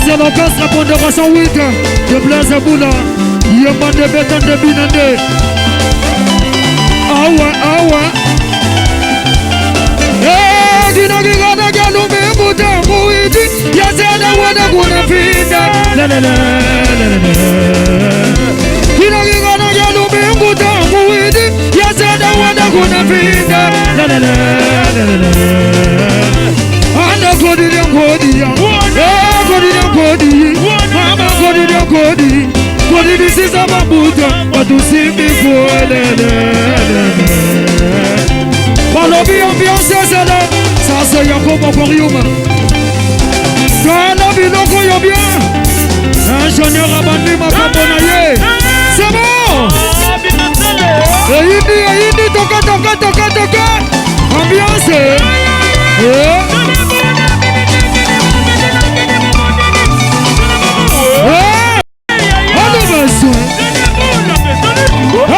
c'est l'orchestre Pondération 8 de Blaise Boula. Yemande Betande Binande. Awa, awa. Eh, dina giga na galu mingu tangu iti. Yazana wana kuna pinda. La la la la la la. Dina giga na galu mingu tangu iti. Yazana wana kuna pinda. La la la la la la. Ana kodi ya kodi ya. Eh, kodi ya kodi. Mama kodi ya kodi. Kodi disiza mabuta. Batusimbi kuelele. Balobi ambiance ezala. Ça c'est Yakobo Aquarium. Tala biloko yo bien. Ingénieur abandi makambo na ye. C'est bon. Eyindi eyindi toka toka toka toka. Ambiance. Eh. Eh. On a besoin.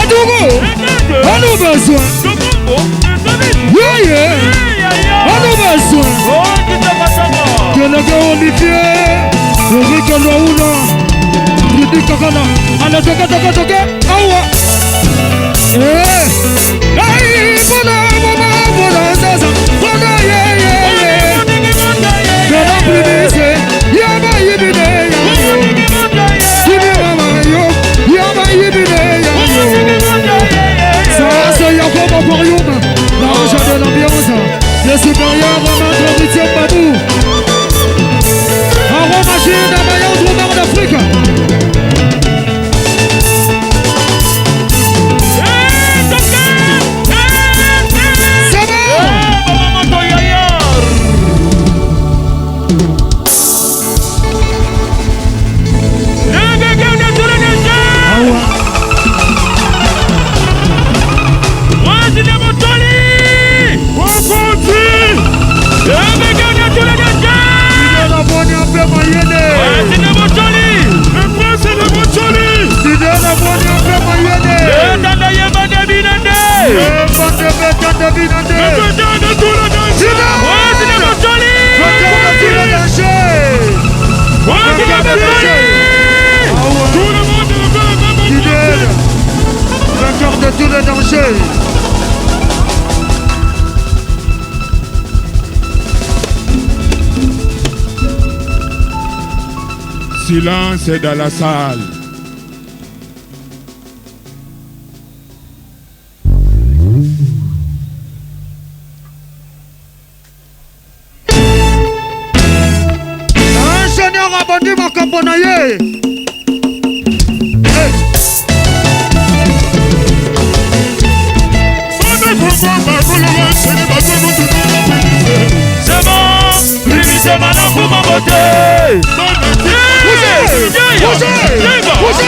Adugo. On a besoin. Yeah, yeah. On a besoin. Délégué Olivier. Eric Louna. Rudi Kakala. Allez, toka toka toka. Awa. Eh. Hey, bona mama bona zaza. Bona yeah yeah yeah. Bona plibise. Yaba yibide ya yo. Yibi mama yo. Yaba yibide ya yo. Ça c'est Yakob Aquarium. L'ange de l'ambiance. Le supérieur maître Etienne Babou. Aromachine, meilleur drummer d'Afrique. C'est bon. Awa. Didier Laboni ape mayele. Didier Laboni ape mayele. Ebande betande binande. Didier! Vainqueur de tous les dangers. Vainqueur de Awa. Didier, vainqueur de tous les dangers. Silence dans la salle. Ingénieur abandi makambo na ye. Eh. C'est bon, Bougez, bougez, bougez.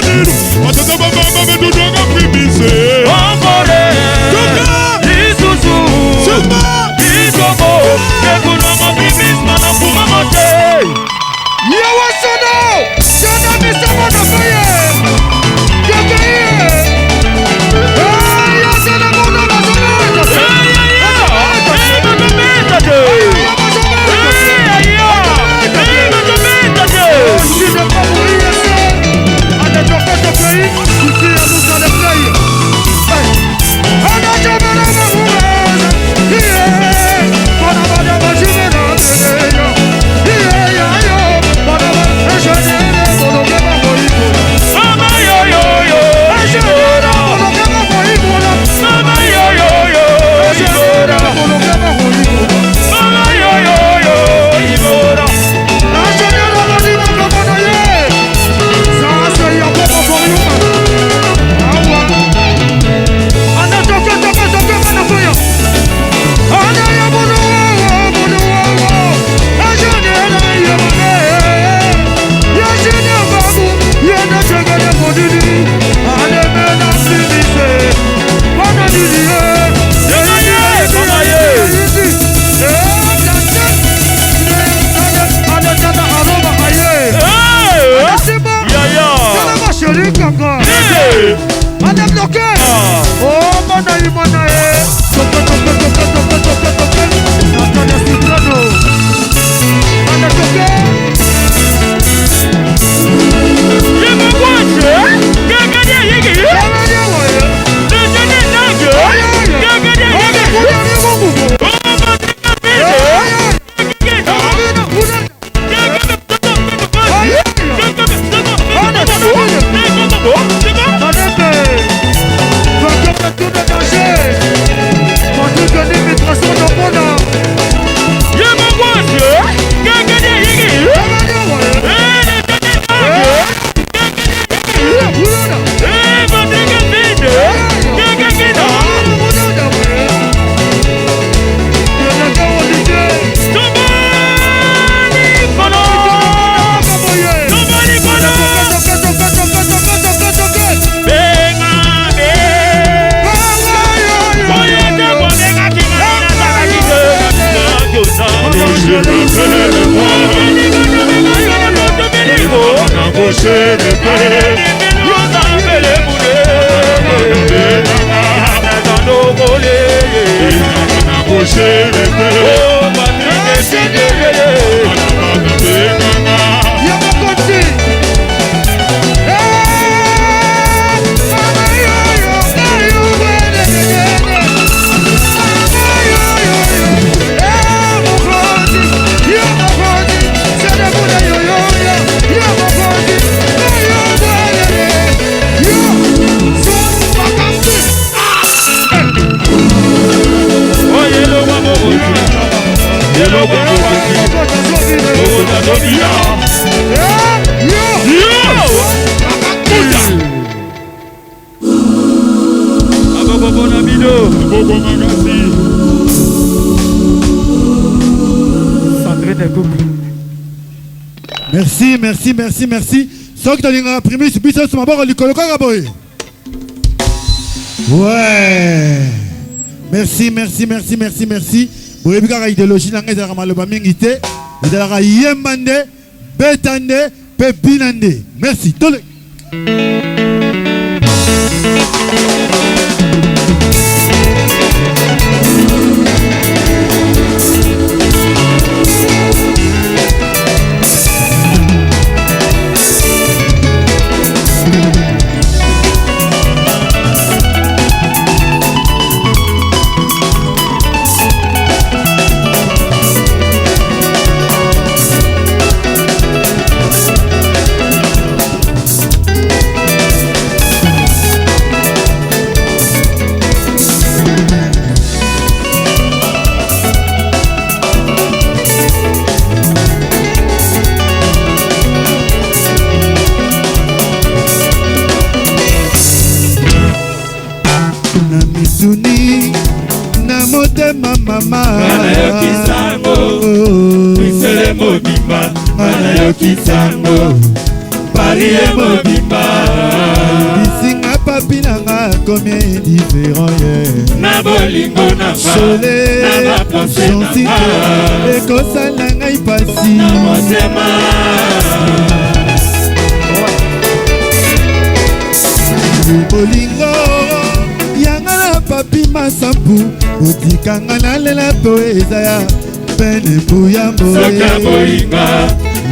Ambiance. Merci, merci, merci, merci. Soki tolingaka primus biso nyonso maboko likolo kaka boye. Ouais. Merci, merci, merci, merci, merci. Boyebi kaka idéologie na ngai ezalaka maloba mingi te. Ezalaka yemba nde, beta nde, pe bina nde. Merci. Tole. Na misuni na motema mama nayoki sango Bruxelles mobimba nayoki sango Paris ye mobimba bisinga papi na nga akomi indifférent ye na bolingo na sole nga na bapense na gentil nga ekosala ngai pasi na motema bolingo yanga na papi masampu otikanga nalela po eza ya pene mbuya soka mboye bolinga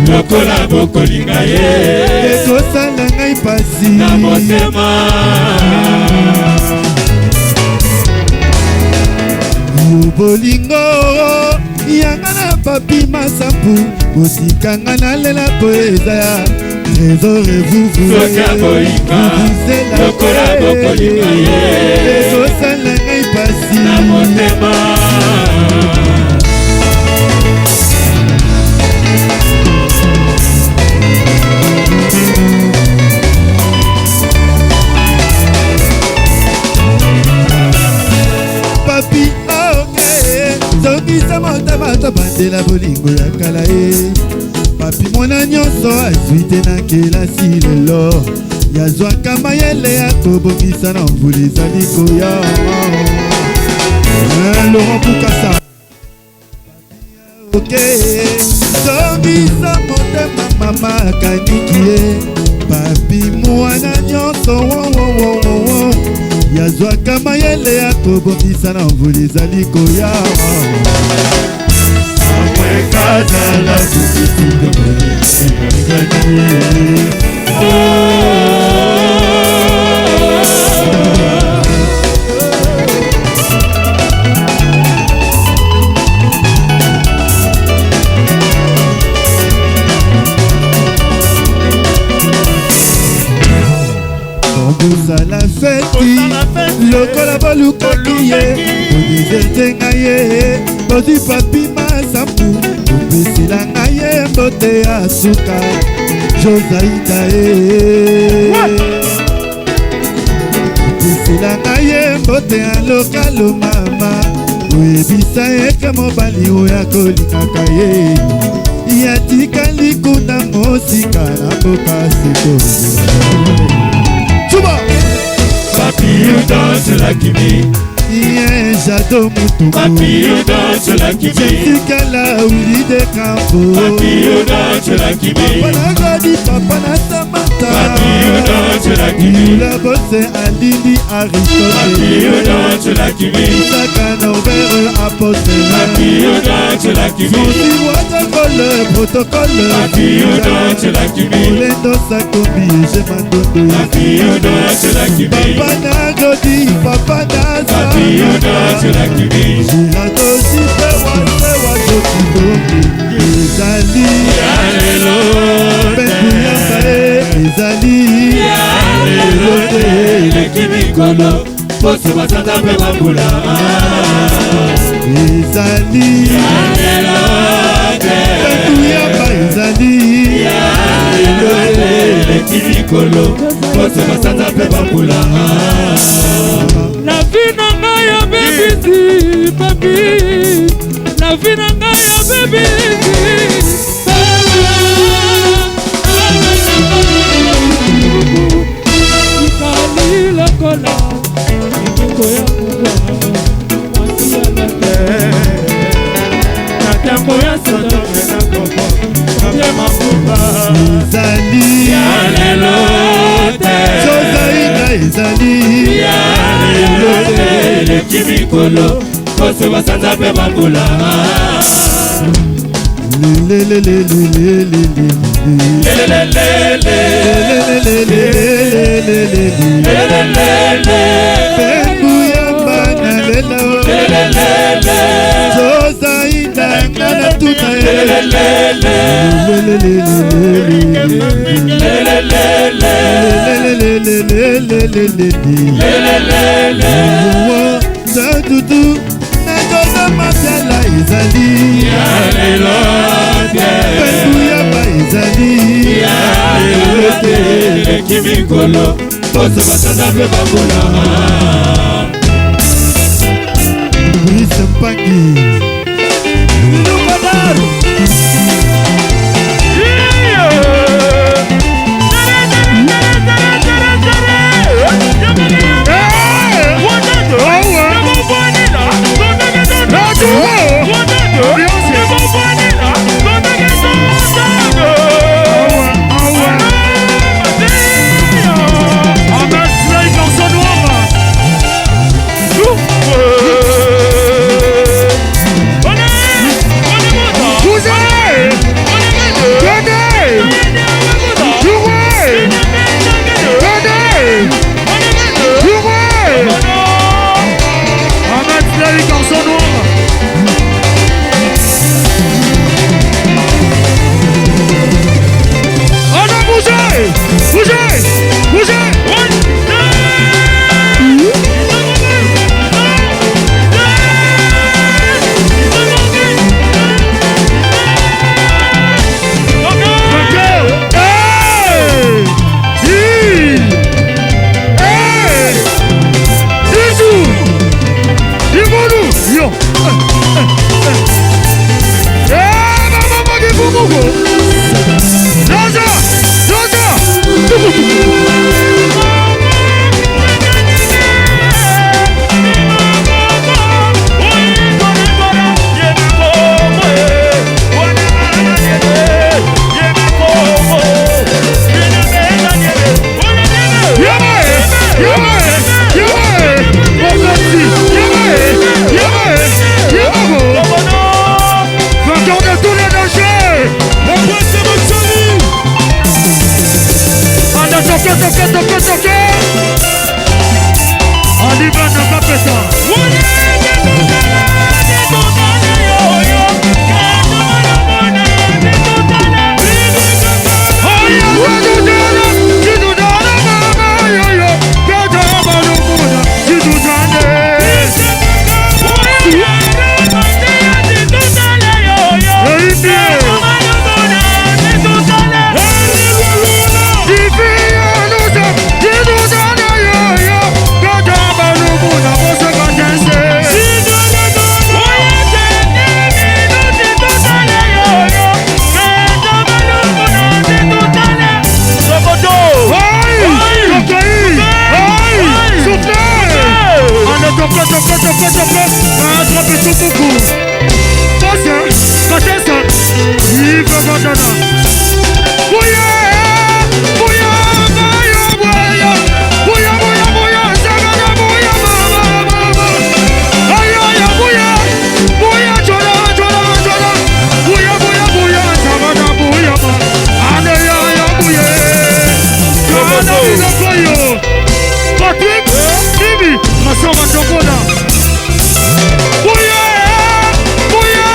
lokola bokolinga ye ekosala ngai pasi na motema yo bolingo yanga na papi masampu otikanga nalela po eza ya trésor evuvu Soka bolinga, lokola bokolinga ye. ekosala ngai pasi na motema papi ok zongisa motema tobandela bolingo ya kala ye papi mwana nyonso azwi te na kelasi lelo yazwaka mayele ya kobongisa na mvula ezali koya Eh, Laurent Pukasa ok zongisa motema mama akaniki ye papi mwana nyonso wowowowowo yazwaka mayele ya kobongisa na mvula ezali koya amwekazala Kosala feti Kosala feti. Lokola bolukaki ye, bodezerte ngai ye, bozwi Papi Masambu, bopesela ngai ye mbote ya suka, Josaida ye. Bopesela ngai ye mbote ya lokalo mama, oyebisa ye ke mobali oyo akolingaka ye yatikali kuna mosika na mboka seko. Tuba! Papi, you danse la kimi. Ye Jado Mutombo. Papi, you danse la kimi. Jesikala Willy de Campo. Papi, you danse la kimi. Papa na Godi, papa na Samantha. Papi, you danse la kimi. Yula Bose Alili Aristote. Papi, you danse la kimi. Saka Norbert Apostle. Papi, you danse la kimi. Sonsi Watercole Protocole. Papi, you danse la kimi. Olendo Sakombi Eje Mandondo. Papi, you danse la kimi. Papa na Godi, papa na Papi, you danse la kimi. Girado Jipe Wase Wajokidoki. Ezali Lelo Benguyamba e ezali lelo te eleki mikolo poso basata mpe bambula. Ezali Lelo te Benguyamba ezali lelo te eleki mikolo poso basata mpe bambula. La vie na ngai ya bebisi papi, la vie na ngai ya bebisi. Ikali lokola ekeko ya mungwa, mwasi ya lake. Na ntango ya sotoke na kopo papie mafupa. Ezali Lelo te Jozaina ezali lelo te eleki mikolo poso basanza mpe bambula. Lelelelelelelele. Lelelelele. Lelelelelelelele. Lelelelele. Benguyamba na lelo Lelelele. Jozaina nga na tuna ye. Lelelelele. Lelelelelelele. Lelelelele. Lelelelelelelelele. Lelelele. Tutu nazoza mapiala ezali Lelo te Benguyamba ezali lelo te eleki mikolo poso basanza mpe bambula. Brice Mpangi. toke toke maître Pichukuku Bosse Katesa Yves Vandana Bouya Bouya Bouya Bouya Bouya Bouya Bouya Sagana Bouya Mama Mama Aya Aya Bouya Bouya Chola Chola Chola Bouya Bouya Bouya Sagana Bouya Ma Ane Ya Ya Bouya Chola Bilokoyo Patrick Bibi Masonga Tokola Bouya Bouya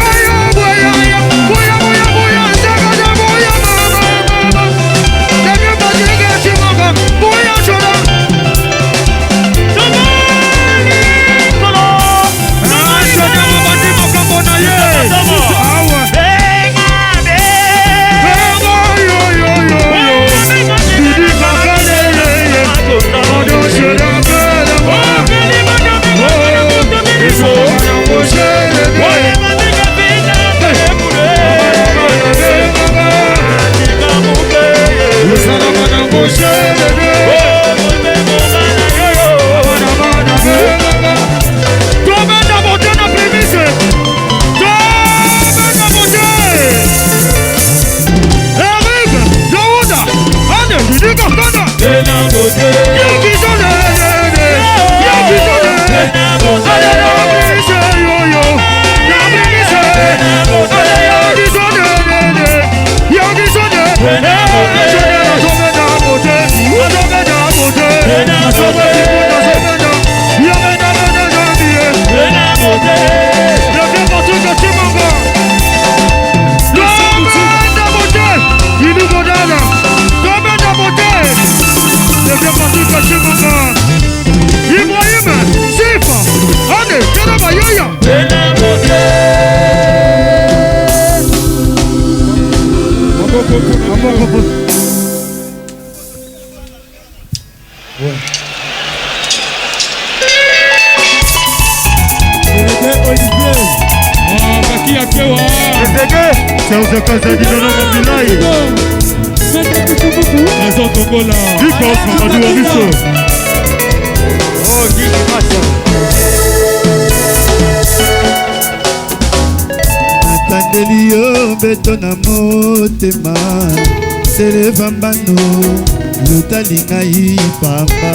Ayo Bouya Bouya Bouya Bouya Sagana Bouya Mama Mama Daniel Patrick Chimanga Bouya Chola Ibrahim, Sifa, Ane, Kalaba, Yoya. Serge Kazadi Nono Mobilai. Trésor Togola. Dikos Mamadou Wabiso. Oh, Gigi Massa. Natandeli yo mbeto na motema seleva mbano lotali ngai pamba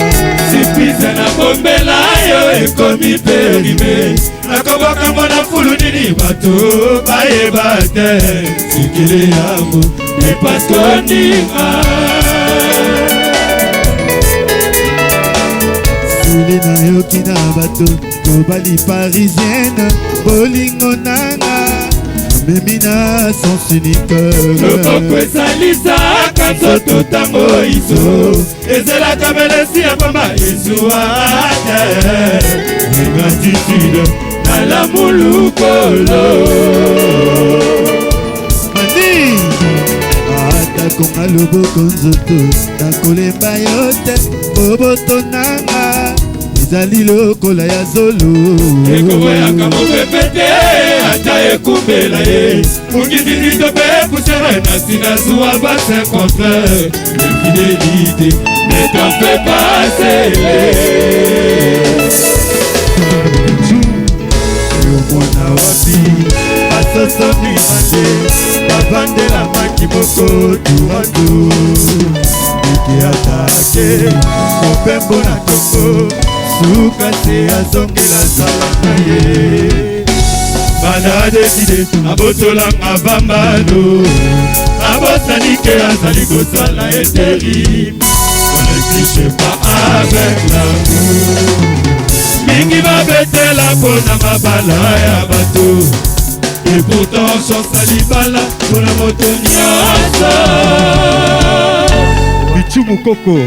Surprise na bombela yo ekomi perime nakobwakango na fulu nini bato bayeba te sikili yango epaskoninga Sili nayoki na bato mobali parisienne bolingo nanga memi na sens unique loboko esalisaka nzoto ntango iso ezelaka melesi ya pamba ezuwa te ingratitude nalamulukolo mani atako nga loboko nzoto nakolemba yo te boboto nanga ezali lokola ya zolo ekoboyaka mopepe te ata ekumbela ye mokititi to mpe poussière na nsina zuwa base contraire infidélité ne t'en fais pas sele Yomona wapi basoso mibale bavandela maki moko turatu eke atake mopembo na tongo suka se azongela zala na ye Bana deside abotolanga bambano abosani ke azali kosala eteri. On ne triche pas avec l'amour. Mingi babetela mpona mabala ya bato et pourtant chance ya libala mpona moto nyonso. Bichu Mukoko.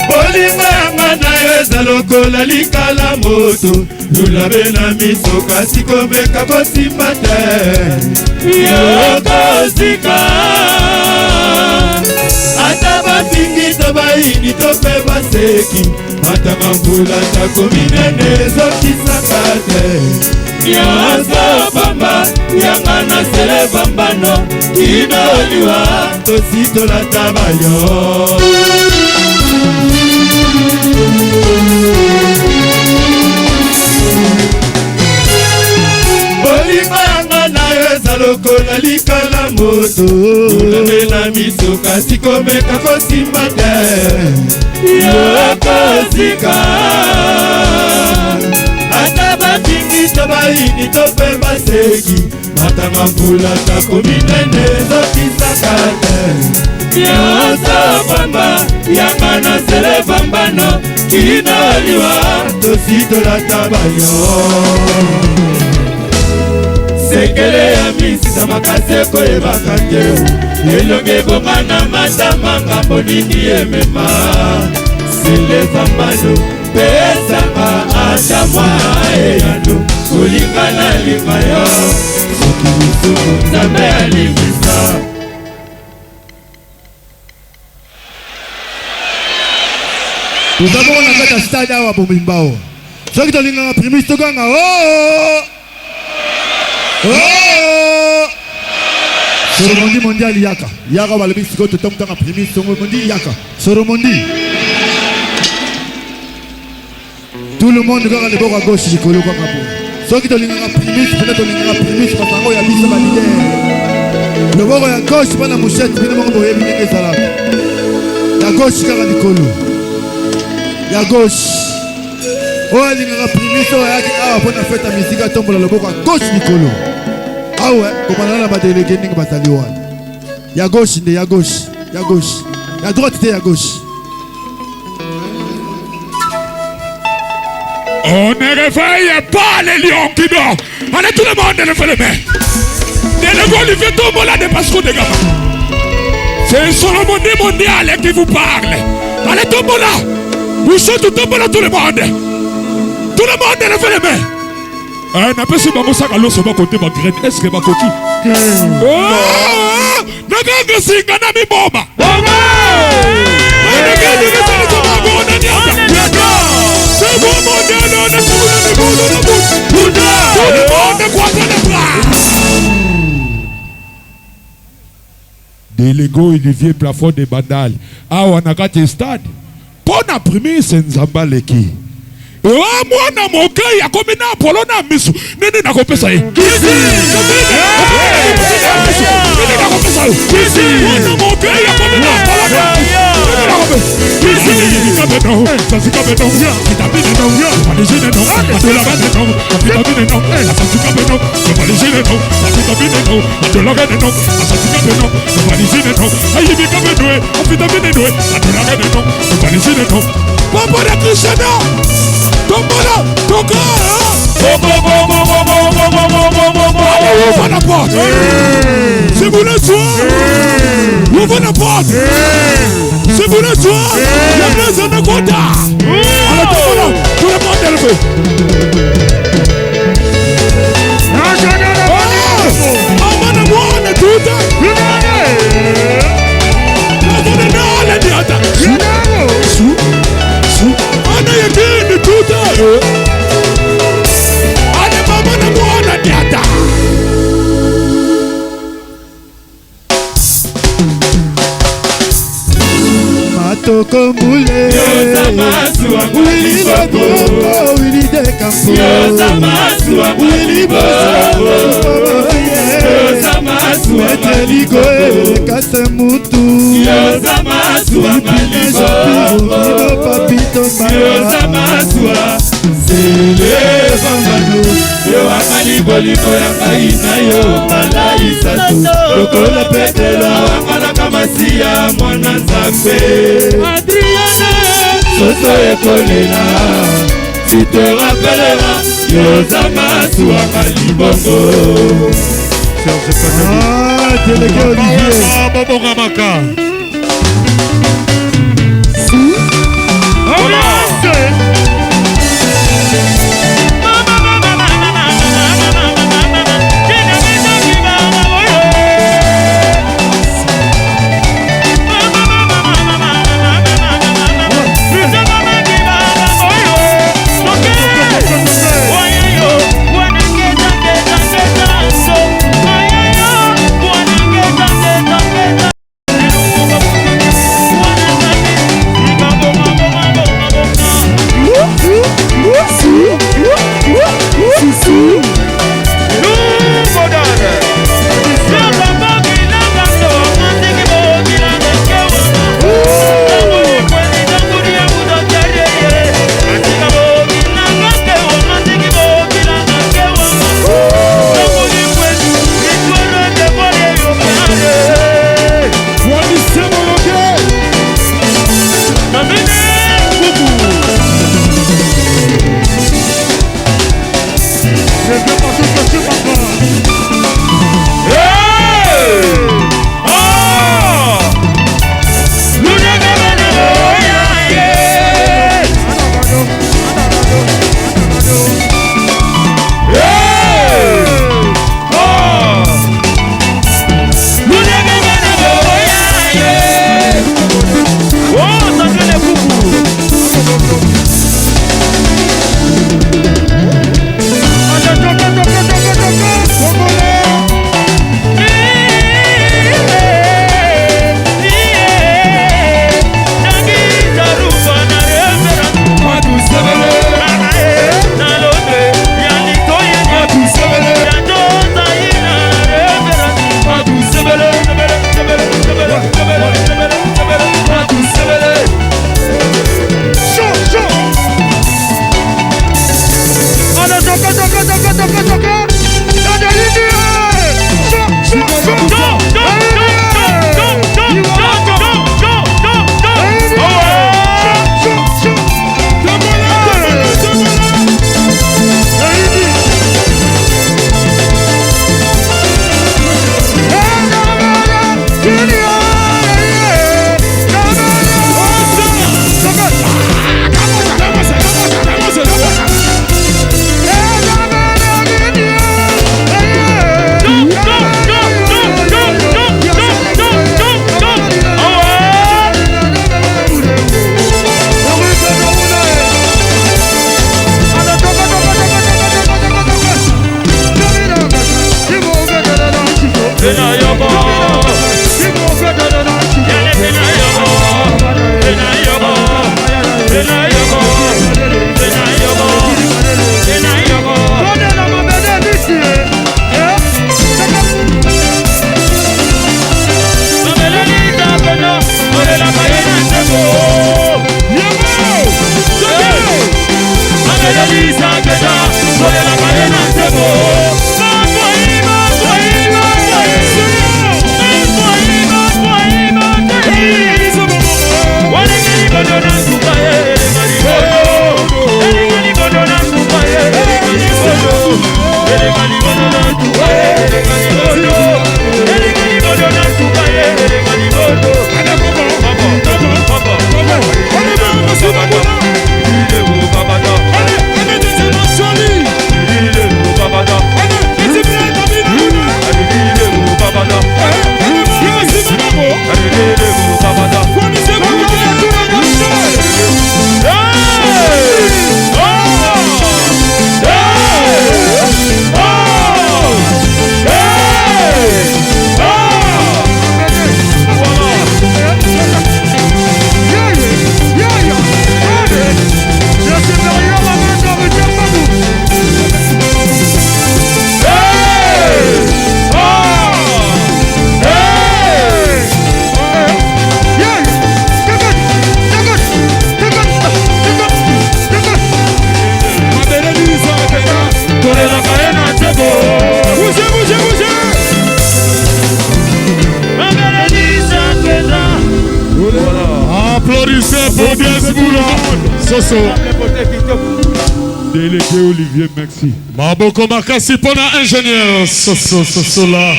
Bolingo yanga na yo eza lokola likala moto lulabe na miso kasi komeka kosimba te yokozika. bayini to mpe baseki matanga mbula tako minene ezokisaka te nyonso pamba yanga na sele pambano kino liwa tosi tolata bayo. Bolingo yanga na yo eza lokola likala moto olame na miso kasi komeka kosimba te yokozika ata bafingi to bayini to mpe baseki matanga mbula tako minene ezokisaka te nyonso pamba yanga na sele pambano kino liwa tosi tolata bayo sekele ya misisa makasi ekoyebaka te elongi ebonga na matama ngambo nini emema sele pambano pesanga ata mwa eyano kolinga nalinga yo soki lisumu nzambe alimbisa. Toza bongo na kati ya stade awa mobimba awa. Soki tolingaka primus toganga oh! Oh! Soromondi mondial yaka. Yaka balobi sikoyo totomutanga primus Soromondi yaka. Soromondi. Tout le monde kaka liboko ya gauche likolo kaka bo. Soki tolingaka primus pena tolingaka primus masango ya biso ba leader. Loboko ya gauche bana mouchette bino moko boyebi ndenge ezalaka. Ya gauche kaka likolo. Ya gauche. Oyo alingaka primus oyo ayaki awa mpo na fete ya miziki atombola loboko ya gauche likolo. Awa kobanda na badelege ndenge bazali wana. Ya gauche nde ya gauche, ya gauche. Ya droite te ya gauche. On ne réveille pas les lions qui dorment. Allez, tout le monde, levez les mains. Délégué Olivier Tombola de Pasco de Gama. C'est Solomon mondial qui vous parle. Allez, Tombola. Vous chantez Tombola, tout le monde. Tout le monde, levez les mains. Eh, napesi bango saka loso bakote bagraine eske bakoki oh, nakanga singa na miboma Delego Olivier plafond de Bandal awa na kati ya stade mpo na primise Nzambe aleki ewa mwana moke akomi na polo na misu nini nakopesa ye nini nakopesa yo mwana moke akomi na polo na nini nakopesa Papa de Cristiano, Tombola, Toka, Allez, ouvre la porte. Si vous voulez soir, ouvre la porte. Si vous voulez soir, l'église de Kota. Allez, Tombola, tout le monde est levé. Amana mwana tuta. Ana yekini tuta. Ale mama na mwana diata. Matoko mbule Willy Loboko Willy Dekampo Willy Bosango Meteliko Kase Mutu Filipine Jean-Pierre Kino Papito Mbala Selevangano yo akali bolingo ya ngai na yo mbala isato lokola Petelo awanganaka Masiya mwana Nzambe. Adriana soso ekolela si te rappellera yo oza masuwanga libongo. Ah, délégué Olivier. Bobongamaka. Oh, Sandrine Kuku. Applaudissez pour Blaise Boula. Soso. Délégué Olivier, merci. Maboko makasi pona ingénieur. Soso, soso là.